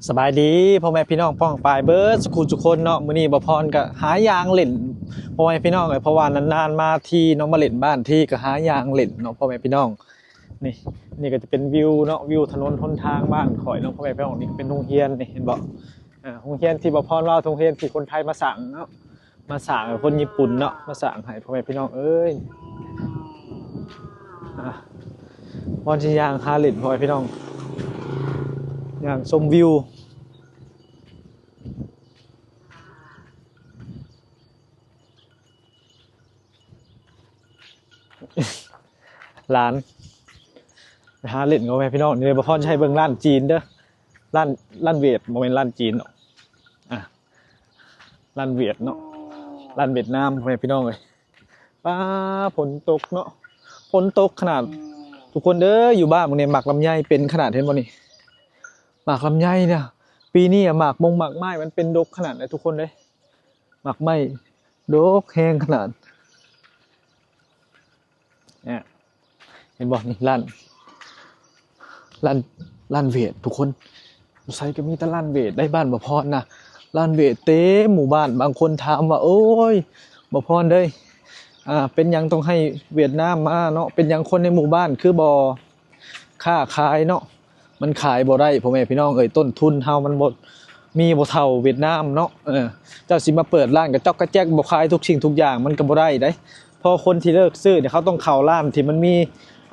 ສະບາຍດີພໍ່ແມ່ພີ່ນ້ອງປ້ອງປາຍເບິດສຸຂູສຸຄົນເນາະ. ມື້ນີ້ບ່າວພອນກໍຫາຍ່າງຫຼິ້ນ ພໍ່ແມ່ພີ່ນ້ອງເອີຍ ເພາະວ່ານານໆມາທີເນາະ ມາຫຼິ້ນບ້ານທີ ກໍຫາຍ່າງຫຼິ້ນເນາະ ພໍ່ແມ່ພີ່ນ້ອງ. ນີ້ ນີ້ກໍຈະເປັນວິວເນາະ ວິວຖະໜົນຫົນທາງບ້ານຂ້ອຍເນາະ ພໍ່ແມ່ພີ່ນ້ອງ. ນີ້ກໍເປັນໂຮງຮຽນ ນີ້ເຫັນບໍ່ ອ່າ ໂຮງຮຽນທີ່ບ່າວພອນເວົ້າ ໂຮງຮຽນທີ່ຄົນໄທມາສ້າງເນາະ ມາສ້າງໃຫ້ຄົນຍີ່ປຸ່ນເນາະ ມາສ້າງໃຫ້ພໍ່ແມ່ພີ່ນ້ອງເອີຍ. ອ່າ ບ່ອນຊິຍ່າງຫາຫຼິ້ນ ພໍ່ແມ່ພີ່ນ້ອງ ຍ່າງຊົມວິວ. ຫຼານໄປຫາຫຼິ້ນ ພໍ່ແມ່ພີ່ນ້ອງ. ນີ້ບ່າວພອນຊິໃຫ້ເບິ່ງລ້ານຈີນເດີ ລ້ານ ລ້ານຫວຽດ ບໍ່ແມ່ນລ້ານຈີນເນາະ ອ່າ ລ້ານຫວຽດເນາະ ລ້ານຫວຽດນາມ ພໍ່ແມ່ພີ່ນ້ອງເອີຍ. ປ້າ ຝົນຕົກເນາະ ຝົນຕົກຂະໜາດ ທຸກຄົນເດີ. ຢູ່ບ້ານມື້ນີ້ໝາກລຳໄຍເປັນຂະໜາດ ເຫັນບໍ່ນີ້ ໝາກລຳໄຍເນຍ ປີນີ້ອະ ໝາກມົງໝາກໄມ້ມັນເປັນດົກຂະໜາດເລີຍ ທຸກຄົນເດີ. ໝາກໄມ້ດົກແຮງຂະໜາດ ເຫັນບໍ່ນີ້ ລ້ານ ລ້ານ ລ້ານຫວຽດ ທຸກຄົນ. ຢູ່ໃສກໍມີແຕ່ລ້ານຫວຽດໄດ໋ ບ້ານບ່າວພອນນະ ລ້ານຫວຽດເຕັມໝູ່ບ້ານ. ບາງຄົນຖາມວ່າ ໂອ້ຍ ບ່າວພອນເອີຍ ອ່າ ເປັນຫຍັງຕ້ອງໃຫ້ຫວຽດນາມມາເນາະ ເປັນຫຍັງຄົນໃນໝູ່ບ້ານຄືບໍ່ຄ້າຂາຍເນາະ. ມັນຂາຍບໍ່ໄດ້ ພໍ່ແມ່ພີ່ນ້ອງເອີຍ ຕົ້ນທຶນເຮົາມັນບໍ່ ມີບໍ່ເທົ່າຫວຽດນາມເນາະ. ເອີ ເຈົ້າຊິມາເປີດຮ້ານກະຈອກກະແຈກ ບໍ່ຂາຍທຸກສິ່ງທຸກຢ່າງ ມັນກໍບໍ່ໄດ້ເດ້. ເພາະຄົນທີ່ເລີກຊື້ນີ້ ເຂົາຕ້ອງເຂົ້າຮ້ານທີ່ມັນມີ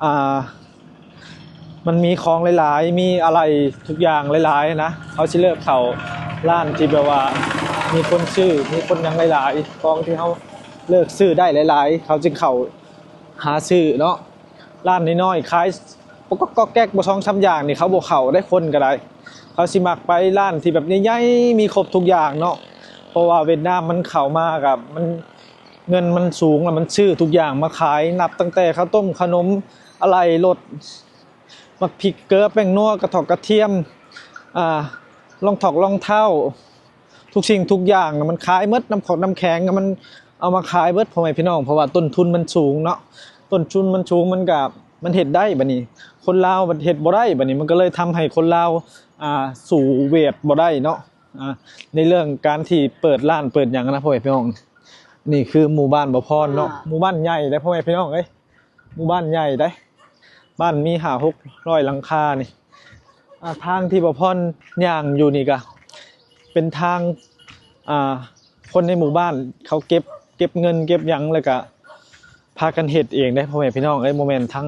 ອ່າ ມັນມີຂອງຫຼາຍໆ ມີອາໄຫຼ່ທຸກຢ່າງຫຼາຍໆນະ. ເຂົາຊິເລີກເຂົ້າຮ້ານທີ່ແບບວ່າມີຄົນຊື້ ມີຄົນຫຍັງຫຼາຍໆ ຂອງທີ່ເຮົາເລືອກຊື້ໄດ້ຫຼາຍໆ ເຂົາຈຶ່ງເຂົ້າຫາຊື້ເນາະ. ຮ້ານນ້ອຍໆ ຂາຍ ປະກອກກອກແກກ ບໍ່ສອງສາມຢ່າງນີ້ ເຂົາບໍ່ເຂົ້າໄດ້ ຄົນກໍໄດ້. ເຂົາຊິມັກໄປຮ້ານທີ່ແບບໃຫຍ່ໆ ມີຄົບທຸກຢ່າງເນາະ ເພາະວ່າຫວຽດນາມມັນເຂົ້າມາກັບ ມັນ ເງິນມັນສູງ ແລ້ວມັນຊື້ທຸກຢ່າງມາຂາຍ ນັບຕັ້ງແຕ່ເຂົ້າຕົ້ມ ຂະໜົມ ອາໄຫຼ່ລົດ ໝາກພິກ ເກືອ ແປ້ງນົວ ກະຖອກກະທຽມ ອ່າ ລອງຖອກລອງເທົ້າ ທຸກສິ່ງທຸກຢ່າງນະ ມັນຂາຍໝົດ. ນ້ຳຂອກນ້ຳແຂງນະ ມັນເອົາມາຂາຍເບິດ ພໍ່ແມ່ພີ່ນ້ອງ ເພາະວ່າຕົ້ນທຶນມັນສູງເນາະ. ຕົ້ນທຶນມັນສູງ ມັນກະ ມັນເຮັດໄດ້ບາດນີ້ ຄົນລາວມັນເຮັດບໍ່ໄດ້ບາດນີ້ ມັນກໍເລີຍທຳໃຫ້ຄົນລາວ ອ່າ ສູ້ຫວຽດບໍ່ໄດ້ເນາະ ອ່າ ໃນເລື່ອງການທີ່ເປີດຮ້ານເປີດຫຍັງນະ ພໍ່ແມ່ພີ່ນ້ອງ. ນີ້ຄືໝູ່ບ້ານບ່າວພອນເນາະ ອ່າ ໝູ່ບ້ານໃຫຍ່ເດ້ ພໍ່ແມ່ພີ່ນ້ອງເອີຍ. ໝູ່ບ້ານໃຫຍ່ໃດ໋ ບ້ານມີຫ້າຫົກຮ້ອຍຫຼັງຄານີ້. ອ່າ ທາງທີ່ບ່າວພອນຍ່າງຢູ່ນີ້ກະເປັນທາງ ອ່າ ຄົນໃນໝູ່ບ້ານເຂົາເກັບ ເກັບເງິນເກັບຫຍັງ ແລ້ວກະພາກັນເຮັດເອງເດ້ ພໍ່ແມ່ພີ່ນ້ອງເອີຍ ບໍ່ແມ່ນທາງ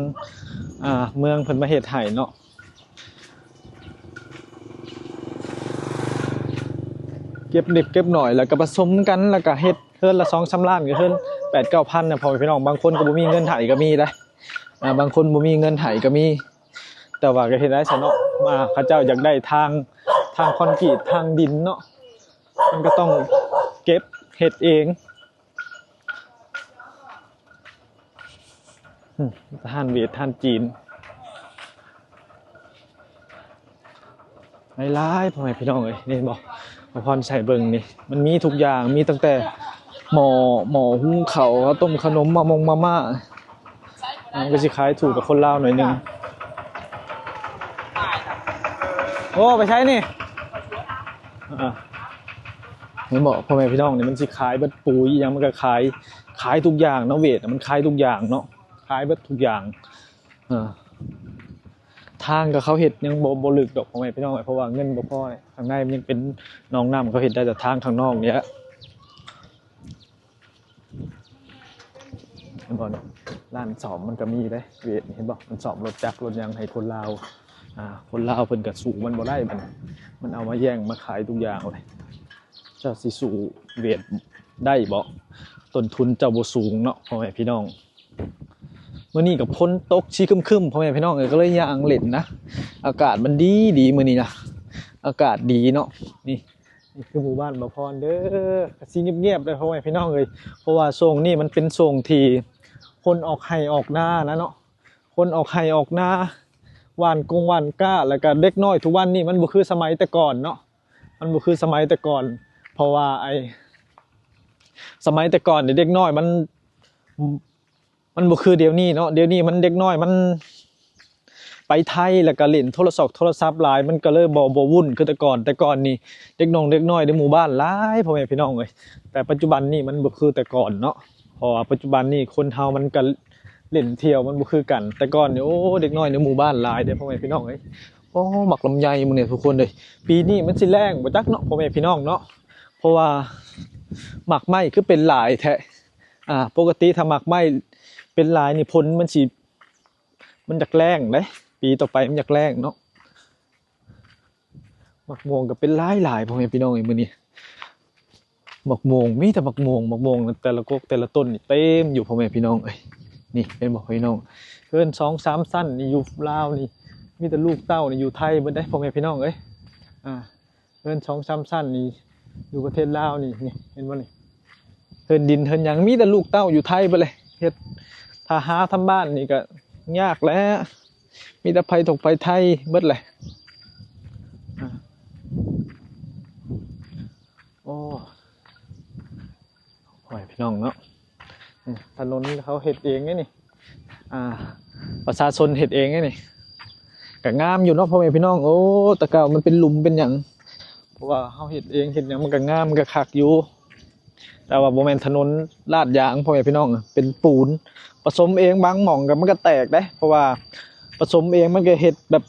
ອ່າ ເມືອງເພິ່ນມາເຮັດໃຫ້ເນາະ. ເກັບເລັກເກັບໜ້ອຍ ແລ້ວກໍປະສົມກັນ ແລ້ວກໍເຮັດເຮືອນລະສອງສາມລ້ານ ກໍເຮືອນແປດເກົ້າພັນນະ ພໍ່ແມ່ພີ່ນ້ອງ. ບາງຄົນກໍບໍ່ມີເງິນໃຫ້ກໍມີໄດ໋ ອ່າ ບາງຄົນບໍ່ມີເງິນໃຫ້ກໍມີ ແຕ່ວ່າກໍເຮັດໄດ້ຊະເນາະ ວ່າເຂົາເຈົ້າຢາກໄດ້ທາງ ທາງຄອນກຣີດ ທາງດິນເນາະ ມັນກໍຕ້ອງເກັບເຮັດເອງ. ອືມ ຮ້ານຫວຽດ ຮ້ານຈີນ ຫຼາຍໆ ພໍ່ແມ່ພີ່ນ້ອງເອີຍ. ນີ້ເຫັນບໍ່ ບ່າວພອນໃສ່ເບິ່ງນີ້ ມັນມີທຸກຢ່າງ ມີຕັ້ງແຕ່ໝໍ້ ໝໍ້ຫຸງເຂົ້າ ເຂົ້າຕົ້ມ ຂະໜົມ ມາມົງມາມ່າ. ມັນກໍຊິຂາຍຖືກກວ່າຄົນລາວໜ້ອຍໜຶ່ງ. ໂອ້ ໄປໃສນີ້? ອ່າ ເຫັນບໍ່ ພໍ່ແມ່ພີ່ນ້ອງ ນີ້ມັນຊິຂາຍເບິດ ປຸ໋ຍອີ່ຫຍັງມັນກໍຂາຍ ຂາຍທຸກຢ່າງເນາະ. ຫວຽດມັນຂາຍທຸກຢ່າງເນາະ ຂາຍເບິດທຸກຢ່າງ. ເອີ ທາງກໍເຂົາເຮັດຍັງບໍ່ ບໍ່ເລິກດອກ ພໍ່ແມ່ພີ່ນ້ອງ ເພາະວ່າເງິນບໍ່ພໍ. ຂ້າງໃນມັນຍັງເປັນໜອງນ້ຳ ເຂົາເຮັດໄດ້ແຕ່ທາງຂ້າງນອກນີ້ແຫຼະ. ເຫັນບໍ່ ຮ້ານສ້ອມມັນກໍມີເດ້ ເວດ ເຫັນບໍ່ ມັນສ້ອມລົດຈັກລົດຫຍັງໃຫ້ຄົນລາວ. ອ່າ ຄົນລາວເພິ່ນກໍສູ້ມັນບໍ່ໄດ້ບັດນີ້ ມັນເອົາມາແຍ່ງມາຂາຍທຸກຢ່າງເລີຍ. ເຈົ້າຊິສູ້ເວດໄດ້ບໍ່? ຕົ້ນທຶນເຈົ້າບໍ່ສູງເນາະ ພໍ່ແມ່ພີ່ນ້ອງ. ມື້ນີ້ກໍຝົນຕົກຊິຄຶ້ມໆ ພໍ່ແມ່ພີ່ນ້ອງເອີຍ ກໍເລີຍຍ່າງຫຼິ້ນນະ. ອາກາດມັນດີໆ ມື້ນີ້ນະ ອາກາດດີເນາະ. ນີ້ ນີ້ຄືໝູ່ບ້ານບ່າວພອນເດີ ກໍຊິງຽບໆ ເດີ ພໍ່ແມ່ພີ່ນ້ອງເອີຍ ເພາະວ່າຊ່ວງນີ້ມັນເປັນຊ່ວງທີ່ຄົນອອກໄຮ່ອອກນານະເນາະ ຄົນອອກໄຮ່ອອກນາ ຫວ່ານກົງຫວ່ານກ້າ. ແລ້ວກໍເດັກນ້ອຍທຸກວັນນີ້ມັນບໍ່ຄືສະໄໝແຕ່ກ່ອນເນາະ ມັນບໍ່ຄືສະໄໝແຕ່ກ່ອນ ເພາະວ່າໄອ້ສະໄໝແຕ່ກ່ອນນີ້ເດັກນ້ອຍມັນ ມັນບໍ່ຄືດຽວນີ້ເນາະ. ດຽວນີ້ມັນເດັກນ້ອຍມັນ ໄປໄທ ແລ້ວກໍຫຼິ້ນໂທລະສອກໂທລະສັບຫຼາຍ ມັນກໍເລີຍບໍ່ ບໍ່ວຸ້ນຄືແຕ່ກ່ອນ. ແຕ່ກ່ອນນີ້ເດັກນ້ອງເດັກນ້ອຍໃນໝູ່ບ້ານຫຼາຍ ພໍ່ແມ່ພີ່ນ້ອງເອີຍ, ແຕ່ປັດຈຸບັນນີ້ມັນບໍ່ຄືແຕ່ກ່ອນເນາະ. ເພາະວ່າປັດຈຸບັນນີ້ຄົນເຮົາມັນກໍຫຼິ້ນທ່ຽວມັນບໍ່ຄືກັນ. ແຕ່ກ່ອນນີ້ ໂອ້ ເດັກນ້ອຍໃນໝູ່ບ້ານຫຼາຍເດ້ ພໍ່ແມ່ພີ່ນ້ອງເອີຍ. ໂອ້ ໝາກລຳໄຍມື້ນີ້ທຸກຄົນເອີຍ, ປີນີ້ມັນຊິແລ້ງບໍ່ຈັກເນາະ ພໍ່ແມ່ພີ່ນ້ອງເນາະ. ເພາະວ່າໝາກໄມ້ຄືເປັນຫຼາຍແທ້. ອ່າ ປົກກະຕິຖ້າໝາກໄມ້ເປັນຫຼາຍນີ້ ຝົນມັນຊິ ມັນຢາກແລ້ງເດ້, ປີຕໍ່ໄປມັນຢາກແລ້ງເນາະ. ໝາກມ່ວງກໍເປັນຫຼາຍໆ ພໍ່ແມ່ພີ່ນ້ອງເອີຍ ມື້ນີ້. ໝາກມ່ວງ ມີແຕ່ໝາກມ່ວງ ໝາກມ່ວງແຕ່ລະກົກແຕ່ລະຕົ້ນນີ້ເຕັມຢູ່ ພໍ່ແມ່ພີ່ນ້ອງເອີຍ. ນີ້ເຫັນບໍ່ພີ່ນ້ອງ, ເຮືອນສອງສາມຊັ້ນນີ້ຢູ່ລາວນີ້ ມີແຕ່ລູກເຕົ້ານີ້ຢູ່ໄທເບິດເດ້ ພໍ່ແມ່ພີ່ນ້ອງເອີຍ. ອ່າ ເຮືອນສອງສາມຊັ້ນນີ້ຢູ່ປະເທດລາວນີ້ ນີ້ເຫັນບໍ່ນີ້, ເຮືອນດິນເຮືອນຫຍັງມີແຕ່ລູກເຕົ້າຢູ່ໄທເບິດເລີຍ. ເຮັດ ຖ້າຫາທຳບ້ານນີ້ກໍຍາກແຫຼະ, ມີແຕ່ໄພຕົກໄພໄທເບິດແຫຼະ. ໂອ້ ໂອ້ຍ ພີ່ນ້ອງເນາະ, ນີ້ຖະໜົນເຂົາເຮັດເອງເດ້ນີ້. ອ່າ ປະຊາຊົນເຮັດເອງເດ້ນີ້, ກໍງາມຢູ່ເນາະ ພໍ່ແມ່ພີ່ນ້ອງ. ໂອ້ ແຕ່ເກົ່າມັນເປັນຫຼຸມເປັນຫຍັງ, ເພາະວ່າເຮົາເຮັດເອງເຮັດຫຍັງມັນກໍງາມ ມັນກໍຄັກຢູ່. ແຕ່ວ່າບໍ່ແມ່ນຖະໜົນລາດຢາງ ພໍ່ແມ່ພີ່ນ້ອງ, ເປັນປູນປະສົມເອງ. ບາງໝ່ອງກໍມັນກໍແຕກເດ້, ເພາະວ່າປະສົມເອງມັນກໍເຮັດແບບ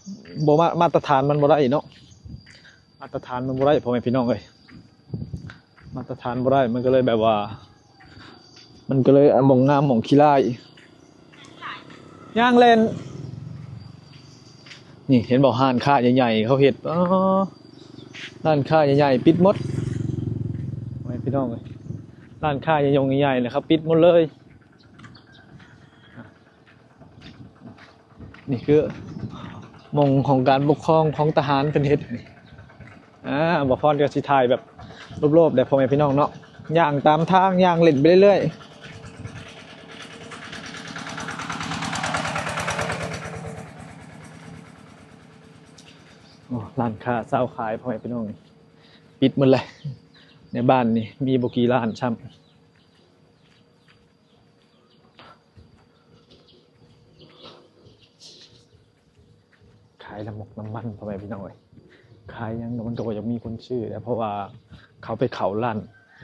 ບໍ່ມາ ມາດຕະຖານມັນບໍ່ໄດ້ເນາະ, ມາດຕະຖານມັນບໍ່ໄດ້ ພໍ່ແມ່ພີ່ນ້ອງເອີຍ. ມາດຕະຖານບໍ່ໄດ້ ມັນກໍເລີຍແບບວ່າ ມັນກໍເລີຍ ອ່າ ໝ່ອງງາມໝ່ອງຂີ້ລ້າຍ ຍ່າງແລ່ນ. ນີ້ເຫັນບໍ່ ຮ້ານຄ້າໃຫຍ່ໆເຂົາເຮັດ, ອໍ ຮ້ານຄ້າໃຫຍ່ໆປິດໝົດ ແມ່ນພີ່ນ້ອງເອີຍ. ຮ້ານຄ້າໃຫຍ່ໆນະ ເຂົາປິດໝົດເລີຍ. ນີ້ຄືໝ່ອງຂອງການປົກຄອງຂອງທະຫານເພິ່ນເຮັດນີ້. ອ່າ ບ່າວພອນກໍຊິຖ່າຍແບບລອບໆ ເດ້ ພໍ່ແມ່ພີ່ນ້ອງເນາະ, ຍ່າງຕາມທາງ ຍ່າງຫຼິ້ນໄປເລື້ອຍໆ. ໂອ້ ຮ້ານຄ້າເຊົາຂາຍ ພໍ່ແມ່ພີ່ນ້ອງ ປິດໝົດເລີຍ. ໃນບ້ານນີ້ມີບໍ່ກີ່ຮ້ານຊ້ຳ. ຂາຍນ້ຳໝົກນ້ຳມັນ ພໍ່ແມ່ພີ່ນ້ອງເອີຍ, ຂາຍຫຍັງກໍມັນກໍບໍ່ຢາກມີຄົນຊື້ແຫຼະ ເພາະວ່າເຂົາໄປເຂົ້າຮ້ານ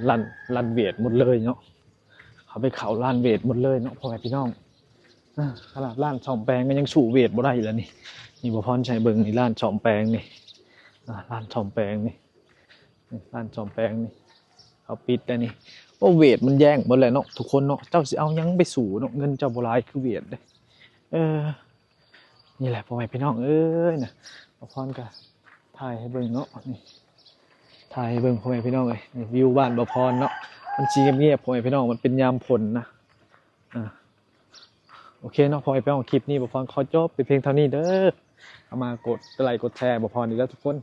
ຮ້ານ ຮ້ານເວດໝົດເລີຍເນາະ, ເຂົາໄປເຂົ້າຮ້ານເວດໝົດເລີຍເນາະ ພໍ່ແມ່ພີ່ນ້ອງ. ອາ ຂະໜາດຮ້ານສ້ອມແປງກໍຍັງສູ້ເວດບໍ່ໄດ້ລະນີ້. ນີ້ ບ່າວພອນໃຫ້ເບິ່ງນີ້ ຮ້ານສ້ອມແປງນີ້ ອາ ຮ້ານສ້ອມແປງນີ້ ນີ້ ຮ້ານສ້ອມແປງນີ້ ເຂົາປິດແລ້ວນີ້. ໂອ້ ເວດມັນແຍ່ງເບິດແລ້ວເນາະ ທຸກຄົນເນາະ, ເຈົ້າຊິເອົາຫຍັງໄປສູ້ເນາະ, ເງິນເຈົ້າບໍ່ຫຼາຍຄືເວດເດ້. ເອີ ນີ້ແຫຼະ ພໍ່ແມ່ພີ່ນ້ອງເອີຍນະ, ບ່າວພອນກໍຖ່າຍໃຫ້ເບິ່ງເນາະ. ນີ້ ຖ່າຍໃຫ້ເບິ່ງ ພໍ່ແມ່ພີ່ນ້ອງເອີຍ, ນີ້ວິວບ້ານບ່າວພອນເນາະ, ມັນຊິງຽບໆ ພໍ່ແມ່ພີ່ນ້ອງ, ມັນເປັນຍາມຝົນນະ. ອາ ໂອເຄເນາະ ພໍ່ແມ່ພີ່ນ້ອງ, ຄລິບນີ້ບ່າວພອນຂໍຈົບໄປພຽງເທົ່ານີ້ເດີ. ເຂົ້າມາກົດໄລກົດແຊ ບ່າວພອນອີກແລ້ວທຸກຄົນ.